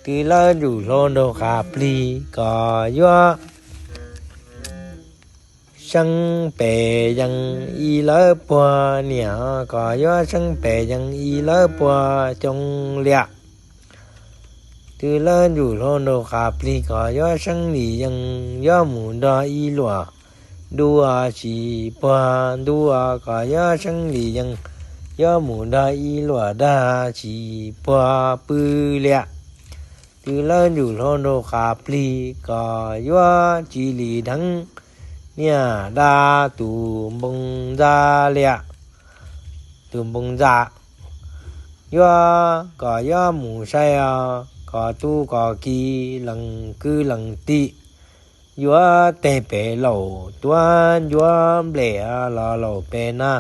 Twb lawb ntsuj hlauv nraug qas plig kom yuav seeb pes yees ib lawv puag niam, kom yuav seeb pes yees ib lawv puag xyoo liam. Twb lawb ntsuj hlauv nraug qas plig kom yuav seeb li yees, yuav mus nrog ib luam dua tsis puag ntua, kom yuav seeb li yees, yuav mus nrog ib luam dag tsis puag pw liam. Twb lawb ntsuj hlauv nraug qas plig kom yuav tsis li dheev niam dab tus npoo ntxa liam, tus npoo ntxa. Yuav kom yuav mus saib os, kom tub kom ki lees kwv lees tij, yuav teg pem laum tuav ncuav nplej los laum pem na,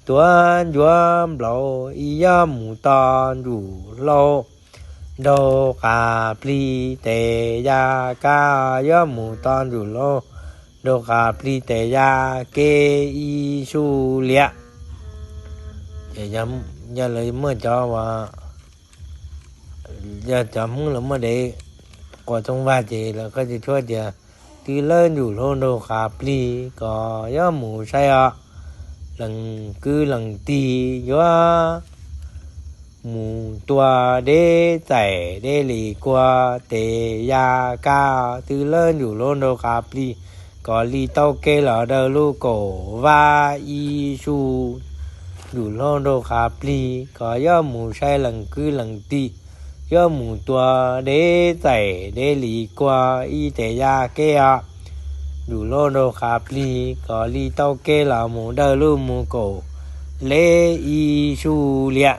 tuav ncuav nplaum ib yob mus tau ntsuj hlauv nraug qas plig tes ya kab, yob mus tau ntsuj hlauv nraug qas plig tes ya keb ib su liam. Ces yog lawv muaj cov, yog cov Hmoob lawv muaj dev quas txoov vag ces lawv qhov tis tshuab tias, twb lawb ntsuj hlauv nraug qas plig kom yuav mus saib os, lees kwv lees tij yuav mus tua deb txais deb li kua tes ya kab. Twb lawb ntsuj hlauv nraug qas plig kom li tau kev los daws lub kaum vab ib su. Ntsuj hlauv nraug qas plig kom yuav mus saib lees kwv lees tij, yuav mus tua deb txais deb li kua ib tes ya keb os. Ntsuj hlauv nraug qas plig kom li tau kev los mus daws lub mus kaum leb ib su liam.